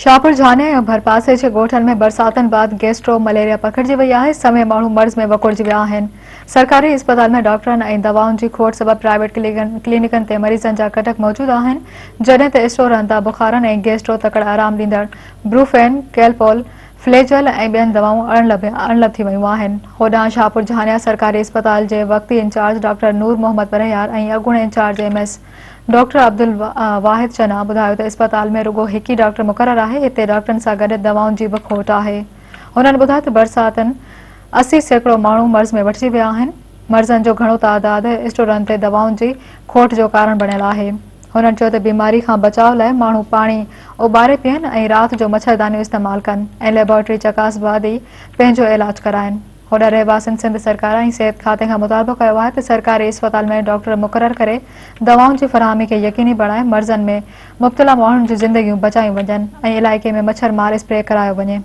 شاهپور جهاني ۽ ڀرپاسي جي ڳوٺن ۾ برساتن بعد گيسٽرو مليريا پکڙجي وئي آهي، سوين ماڻهو مرض ۾ وڪوڙجي ويا آهن. سرڪاري اسپتال ۾ ڊاڪٽرن ۽ دوائن جي کوٽ سبب پرائيويٽ ڪلينڪن تي مريضن جا ڪٽڪ موجود آهن، جڏهن ته اسٽورن تان بخارن ۽ گيسٽرو تڪڙ آرام ڏيندڙ بروفين، ڪيلپول، فليجل ۽ ٻين دوائون اڻلڀ ٿي ويون آهن. هوڏانهن شاهپور جهانيا سرڪاري اسپتال جي وقتي انچارج ڊاڪٽر نور محمد پرهيار ۽ اڳوڻي incharge M S doctor Abdul Wahid Channa ٻڌايو ته اسپتال ۾ رڳو هڪ ئي ڊاڪٽر مقرر آهي، هتي ڊاڪٽرن سان گڏ دوائن جي به کوٽ آهي. هنن ٻڌايو ته برساتن 80% ماڻهو مرض ۾ وٺجي ويا آهن، مرضن جو گهڻو تعداد اسٽورن تي دوائن جي کوٽ جو ڪارڻ بڻيل آهي. هنن چيو ته بيماري کان بچاء لاء ماڻهو پاڻي اٻاري پيئن ۽ رات جو مڇردانيون استعمال ڪن ۽ ليبارٽري چڪاس بعد ئي پنهنجو علاج ڪرائين. هوڏانهن رهواسين سنڌ سرڪار ۽ صحت کاتي کان مطالبو ڪيو آهي ته سرڪاري اسپتال ۾ ڊاڪٽر مقرر ڪري دوائن جي فراهمي کي يقيني بڻائي مرضن ۾ مبتلا ماڻهن جون زندگيون بچايون وڃن ۽ علائقي ۾ مڇر مار اسپري ڪرايو وڃي.